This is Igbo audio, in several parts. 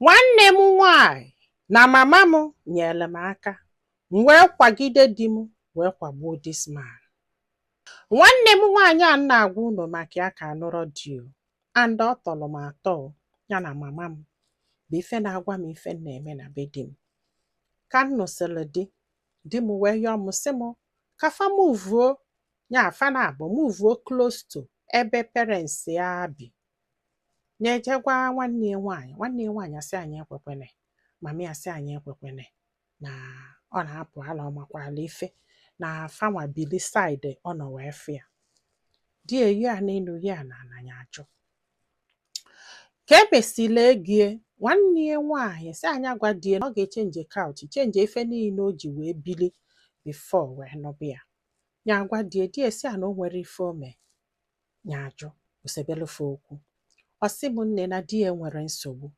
Nwanne m nwaanyị na mama m nyere m aka, m wee kwagide di m wee kwagbuo this man. Nwanne m nwaanyị a m na-agwa unu maka ya ka anụrọ di o, and ọ tọrọ m atọ o, ya na mama m bụ ife na-agwa m ife m na-eme na be di m. Ka m nụsịrị di, di m wee yọọ m sị m ka fa muvuo, ya fa na-abụ muvuo close to ebe parents ya bi. Na-eje gwa nwanne ya nwaanyị, nwanne ya nwaanyị asị anyị ekwekwene, mama ya asị anyị ekwekwene na ọ na-apụ ala, ọ makwala ife na fanwa bili side ọ nọ wee fụ ya. Di eyi ya n'elu ya na ana ya ajụ. Ka emesịla egie, nwanne ya nwaanyị sị anyị agwa di ya na ọ ga-echange couch, change ife niile o ji wee bili before wee nụba ya. Ya agwa di ya, di ya sị ya na o nwere ife o mee, ya ajụ, osebelufe okwu. Ọ sị m nne na di ya nwere nsogbu,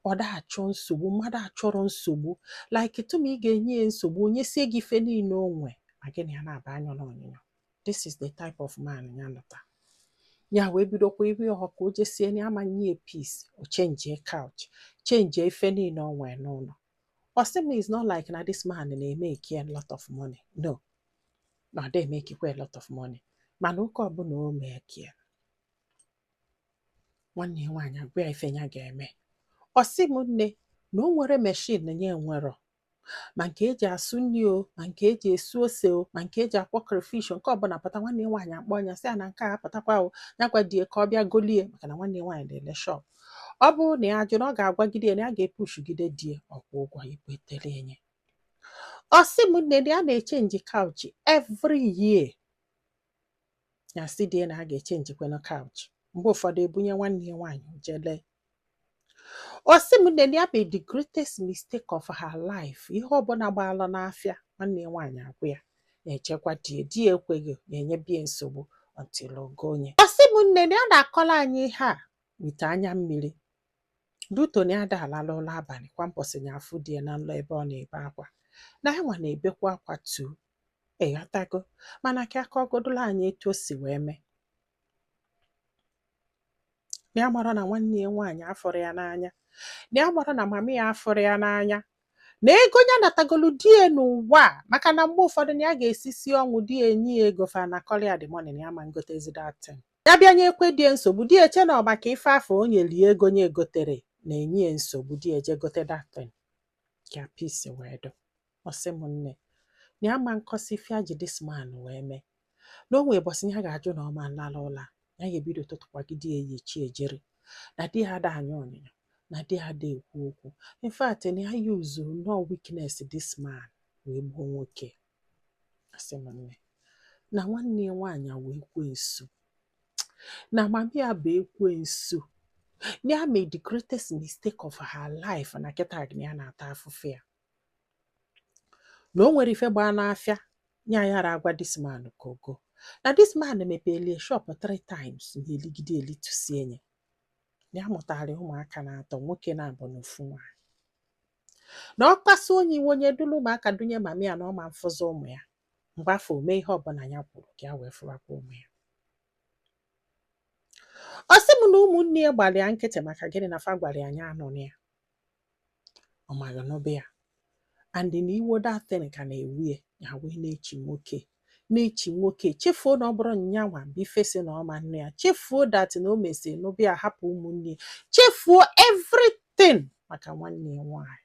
ọ da achọ nsogbu, mmadụ achọrọ nsogbu, like tụma ị ga-enye ya nsogbu, onye sie gị ife niile o nwe ma gị na ya na-aba anya n'onyonyo. This is the type of man ya nụta. Ya wee bidokwa iwe ọha ka o jesie na ama nye ya peace, o change couch, change ife niile o nwee n'ụlọ. Ọ sị m is not like na this man na-emeke a lot of money, no, na ọ dị emekikwa a lot of money, mana oke ọbụla o mekie. Nwanne ya nwaanyị agwa ya ife ya ga-eme. Ọ sị m nne na o nwere machine ya enwerọ, ma nke eji asụ nri o, ma nke eji esu ose o, ma nke eji akwọ crayfish, nke ọbụla pụta, nwanne ya nwaanyị akpọ ya sị ya na nke a apụtakwa o, ya gwa di ya ka ọ bịa golie, maka na nwanne ya nwaanyị na-ele shop. Ọ bụrụ na ya ajụ na ọ ga-agwagide ya na ya ga-epushgide di ya ọkwụ ụgwọ ikwetere enye. Ọ sị m nne na ya na-echange couch every year. Ya sị di ya na a ga-echangekwanụ couch, mgbe ụfọdụ ebunye nwanne ya nwaanyị jele. Ọ sị m nne na ya bụ the greatest mistake of her life. Ihe ọbụla gbaala n'afịa, nwanne ya nwaanyị agwụ ya na-echekwa di ya, di ya ekweghị na-enye bie nsogbu until ogo onye. Ọ sị m nne na ya na-akọrọ anyị ihe a wite anya mmiri duto na ya da alala ụlọ abalị kwa mbọsị ya afụ di ya na nlọ ebe ọ na-ebe akwa, na ya nwa na-ebekwa akwa tu ịghọtago, mana ka akọgodolo anyị etu o si wee mee. Na ya mara na nwanne ya nwaanyị afụrụ ya n'anya, na ya mara na mama ya afụrụ ya n'anya, na ego ya natagolu di ya n'ụwa a, maka na mgbe ụfọdụ na ya ga-esisi ọnwụ di ya enye ya ego fa na kọrọ ya the money, na ya ma ngotezi that thing. Ya bịa nye ekwe di ya nsogbu, di ya eche na ọ maka ife afọ o nyeli ya ego nye egotere na-enye ya nsogbu, di ya eje gote that thing ka peace wee dụ. Ọ sị m nne na ya ma nkọsi ife ya ji this man wee mee, na o nwee ụbọchị ya ga-ajụ na ọ ma nlala ụla, ya ga-ebido ụtụtụ kwagide ya eyi chi ejere, na di ya ada anya onyinyo, na di ya ada ekwu okwu. In fact, na ya use no weakness this man wee gbuo nwoke. Asị m nne na nwanne ya nwaanyị wee ekwensu, na mama ya bụ ekwensu, na ya made the greatest mistake of her life, na kịta na ya na-ata afụfụ ya, na o nwere ife gbaa n'afịa nya yara agwa this man ka ogo, na this man mepelie shop 3 times na eligide elitusie ya, na ya mụtara ụmụaka na-atọ, nwoke na-abụ na ofu nwaanyị, na ọ kpasu onye iwe onye dulu ụmụaka dunye mama ya, na ọ ma mfụzi ụmụ ya mgbe afọ o mee ihe ọbụla ya kwuru ka ya wee fụwakwa ụmụ ya. Ọ sị m na ụmụnne ya gbara ya nkịtị maka gịnị, na fa gwara ya anya anụ na ya ọ maghị n'obe ya, and na iwo that thing ka na-ewu ya, ya wee na-echi nwoke, na-echi nwoke, chefuo na ọ bụrụ nyanwa bụ ife si na ọma nne ya, chefuo that na o mesịrị n'obe ya hapụ ụmụnne ya, chefuo everything maka nwanne ya nwaanyị.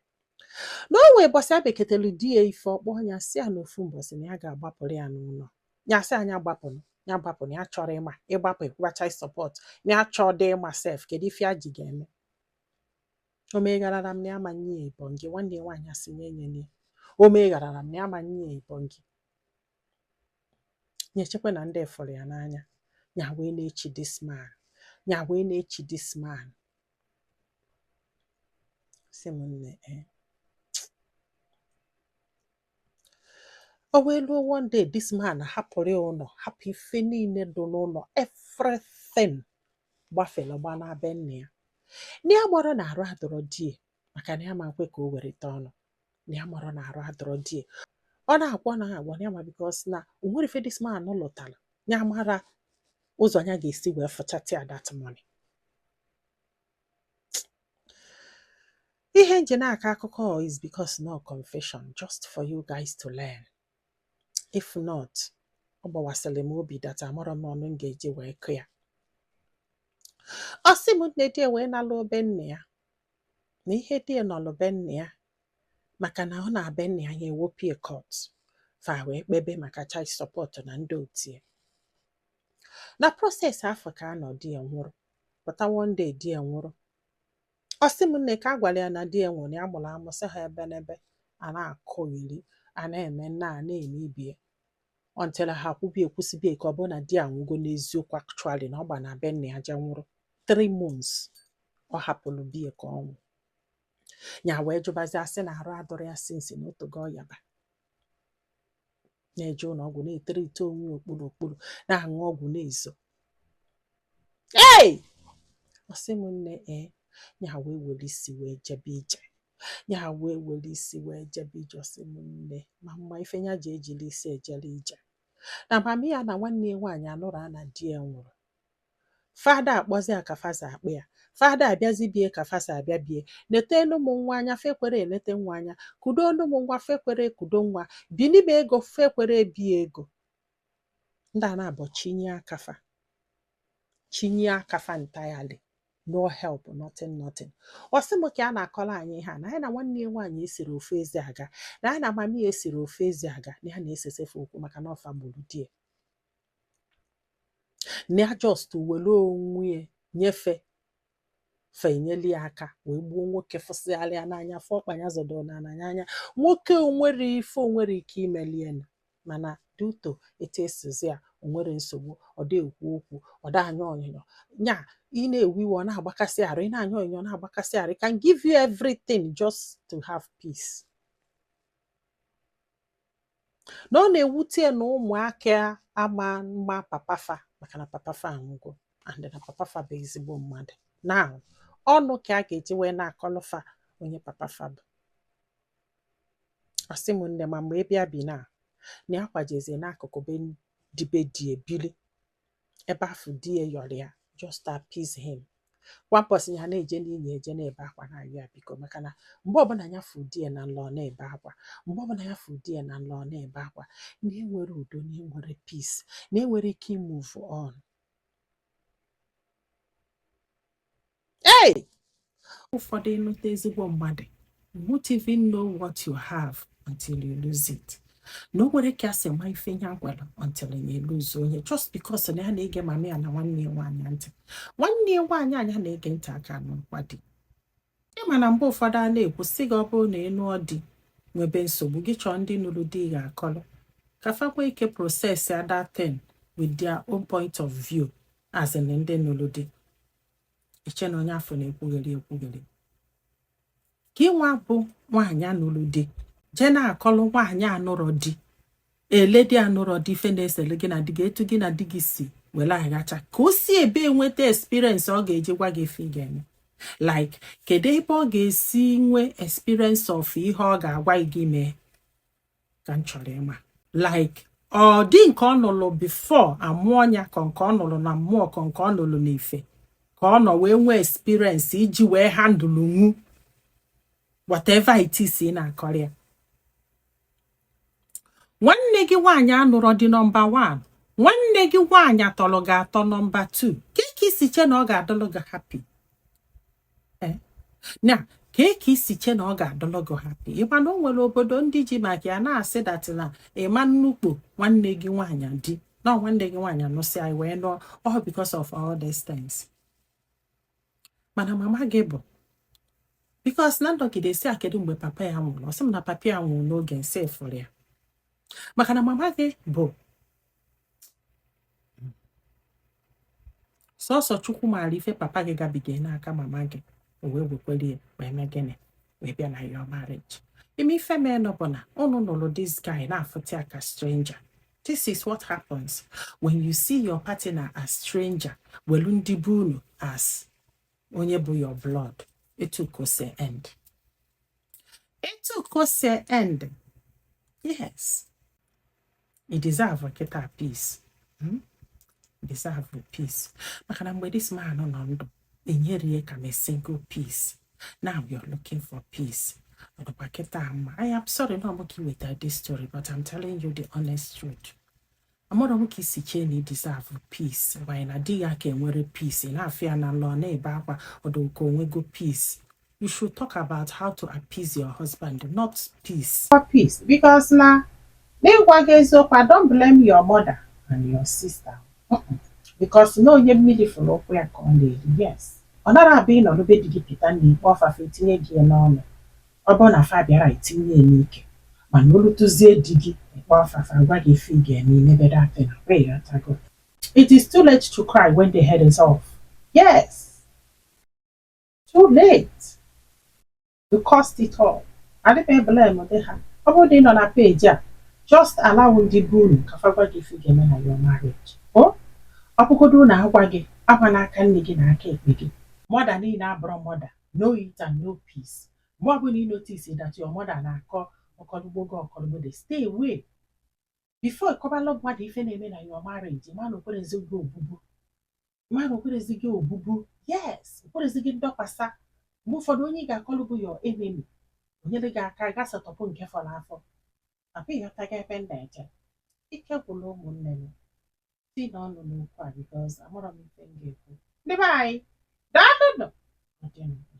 Na o nwee bọsị abeketelu di ya ife ọkpọ ya si ya n'ofu mbọsị na ya ga-agbapụrụ ya n'ụlọ, ya sị anya gbapụrụ ya, gbapụrụ ya, chọrọ ịma ịgbapụ ịkwụba child support, na ya chọọ dị ịma sef kedu ife ya ji ga-eme. O megharara m na ya ma nye ya ịbọn gị, nwanne ya nwaanyị asị nye nye nye, o megharara m na ya ma nye ya ịbọn gị, ya echekwa na ndị fụrụ ya n'anya, ya wee na-echi this man, ya wee na-echi this man. Sị m nne o wee luo one day this man hapụrụ ya ụlọ, hapụ ife niile dị n'ụlọ, everything gbafere gba na be nna ya, na ya gbọrọ na arụ adọrọ die, maka na ya ma nkwe ka o werite ọnụ, na ya mọrọ na arụ adọrọ die, ọ na-agwọ na-agwọ ya ma because na o nwere ife this man lụtara, ya mara ụzọ ya ga-esi wee fụchata ya that money. Ihe m ji na-akọ akụkọ is because no confession, just for you guys to learn. If not, ọ gbawasịrị m obi that amarọ m ọnụ m ga-eji wee kụ ya. Ọ sị m nne, di ya wee nalụ be nne ya, na ihe di ya nọlụ be nne ya, maka na ọ na-be nne ya, ya ewopie court fa wee kpebe maka child support na ndị otu ya. Na process afọ ka a nọ, di ya nwụrụ. Pụta one day, di ya nwụrụ. Ọ sị m nne, ka a gwara ya na di ya nwụrụ, ya mụrụ amụ, sị ha ebe n'ebe a na-akụghiri, a na-eme nna, a na-eme ibie, until ha kwubie ekwusibie ka ọ bụrụ na di ya anwụgo n'eziokwu. Actually, na ọ gba na be nna ya je nwụrụ 3 months ọ hapụrụ biya ka ọ nwụ. Ya wee jụbazi, asị na arụ adọrọ ya since na otogo ọyaba, na-eje ụlọ ọgwụ, na-eterite onwe ya okpuru okpuru, na-aṅụ ọgwụ, na-ezo. Ei, ọ sị m nne, ee, ya wee were isi wee jebe ije, ya wee were isi wee jebe ije. Ọ sị m nne, ma mma ife ya ji ejiri isi ejere ije na mami ya na nwanne ya nwaanyị anụrụ a na di ya nwụrụ. Fada akpọzi ya ka faza akpụ ya, fada abịazi bie ka fasa abịa bie, netenu m nwa anya, fekwere enete nwa anya, kudonu m nwa, fekwere ekudo nwa, bini m ego, fekwere ebi ego. Ndị a na-abọ chinye aka fa, chinye aka fa entirely, no help, nothing, nothing. Ọ sị m ka a na-akọrọ anyị ihe a, na ya na nwanne ya nwaanyị esiri ofu ezi aga, na ya na mami ya esiri ofu ezi aga, na ya na-esesefe okwu maka na ọfa gburu di ya, na ya just were onwe ya nyefe fa, enyeli ya aka wee gbuo nwoke, fụsịgharịa n'anya, fụ ọkpa ya zọdoro n'ala n'anya nwoke. Onwere ife onwere ike imelienu, mana due to etu esizi ya, onwere nsogbu, ọ dị ekwu okwu, ọ dị anya onyinyo nya. Ị na-ewe iwe, ọ na-agbakasị arụ, ị na-anya onyinyo, ọ na-agbakasị arụ. It can give you everything just to have peace. Na ọ na-ewute ya na ụmụaka ama mma papa fa, maka na papa fa anwụgo, and na papa fa bụ ezigbo mmadụ. Now, ọnụ ka a ga-eji wee na-akọlụ fa onye papa fa bụ. Ọ sị m nne, ma mgbe ebe a bi na ya kwajezie n'akụkụ be dibe di ebili ebe afụ di ya yọrọ ya just to appease him. Kwa mbọsị ya na-eje n'inyi, eje na-ebe akwa, na-arịọ ya biko, maka na mgbe ọbụla ya fụ di ya na nlọ, ọ na-ebe akwa. Mgbe ọbụla ya fụ di ya na nlọ, ọ na-ebe akwa, na enwere udo, na enwere peace, na enwere ike move on. Hey! Ụfọdụ ịnụta ezigbo mmadụ, you won't even know what you have until you lose it. Na o nwere ka a sị ma ife ya gwara until ya lose onye, just because na ya na-ege mama ya na nwanne ya nwaanyị ntị. Nwanne ya nwaanyị anya na-ege ntị aka n'ụkwa di. Ịma na mgbe ụfọdụ a na-ekwu sị gị, ọ bụrụ na ị nụọ di nwebe nsogbu gị, chọọ ndị nụrụ di ga-akọrọ, ka fa nwee ike process that thing with their own point of view as in ndị nụrụ di. Iche na onye afọ na-ekwugheri ekwugheri ka ịnwa bụ nwaanyị anụrụ di jee na-akọlụ nwaanyị anụrọ di, eledi anụrọ di, ife na-esele gị na di gị, etu gị na di gị si were aghacha, ka o si ebe enweta experience ọ ga-eji gwa gị ife ị ga-eme. Like, kedu ebe ọ ga-esi nwee experience of ihe ọ ga-agwa gị mee ka m chọrọ ịma? Like, ọ dị nke ọ nụrụ before amụọ ya, ka nke ọ nụrụ na mmụọ, ka nke ọ nụrụ n'ife, ka ọ nọ wee nwee experience iji wee handle nwu whatever it is ị na-akọrọ ya. Nwanne gị nwaanyị anụrọ dị number 1, nwanne gị nwaanyị atọrọ gị atọ number 2, ka ka isi che na ọ ga-adọlụ gị happy na ka ka isi che na ọ ga-adọlụ gị happy? Ịma na o nwere obodo ndị ji maka ya na-asị that na ịma nnukwu nwanne gị nwaanyị di na nwanne gị nwaanyị anụsị anyị wee nụọ, all because of all these things. Mana mama gị bụ because na ndọgide si a, kedu mgbe papa ya nwụrụ? Ọ sị m na papa ya nwụrụ n'oge nsị fụrụ ya, maka na mama gị bụ sọsọ Chukwu maara ife papa gị gabiga n'aka mama gị, o wee wekwere ya wee mee gịnị, wee bịa na your marriage. Ime ife menụ bụ na unu nụrụ this guy na-afụta ya ka stranger. This is what happens when you see your partner as stranger, welu ndị bụ unu as onye bụ your blood. Etu ka o si end, etu ka o si end. Yes, you deserve kịta peace, Deserve peace, maka na mgbe this man nọ ndụ, enyere ya ka a single peace. Now you're looking for peace. Ọ dịkwa kịta mma. I am sorry na ọ bụ ka ị wetara this story, but I'm telling you the honest truth. Amarọ m ka isi chee na ị deserve peace, why na di ya ka enwere peace. Ị na-afụ ya na nlọ na-ebe akwa ọdụ ka onwego peace. You should talk about how to appease your husband, not peace. For peace, because na n'ịgwa gị eziokwu, I don't blame your mother and your sister. Because na onye mmiri fụrụ ụkwụ ya ka ọ na-eri. Yes, ọ nara abịa ịnọrọ be di gị pịta na ikpe ọfafa etinye gị ya n'ọnụ. Ọ bụrụ na fa bịara etinye ya n'ike, mana olu tụzie di gị ikpe ọfafa gwa gị ife ị ga-eme, imebe that thing. Wee ghọtago? It is too late to cry when the head is off. Yes, too late. You cost it all. Adịghị blame dị ha. Ọ bụrụ na ị nọ na page a, just allow ndị be unu ka fa gwa gị ife ị ga-eme na your marriage. O ọ bụgodu na agwa gị agwa n'aka nne gị na aka ekpe gị. Mother niile abụrụ mother. Know it and know peace. Mgbe ọbụla ị notice that your mother na-akọ ọkọlugbo gị ọkọlugbo, dey stay away. Before ịkọbalụ mmadụ ife na-eme na your marriage, ma na okwerezi gị obubu, ma na okwerezi gị obubu. Yes, okwerezi gị ndọkwasa. Mgbe ụfọdụ onye ị ga-akọlụ bụ your enemy onyere gị aka gasatọpụ nke fọrọ afọ. Papa, ịghọtago ebe m na-eje? Ike gwụrụ ụmụnne m si n'ọnụ n'okwu a, because amarọ m ife m ga-ekwu. Ndị be anyị, daalụnụ. Ọ dị n'ụbọchị.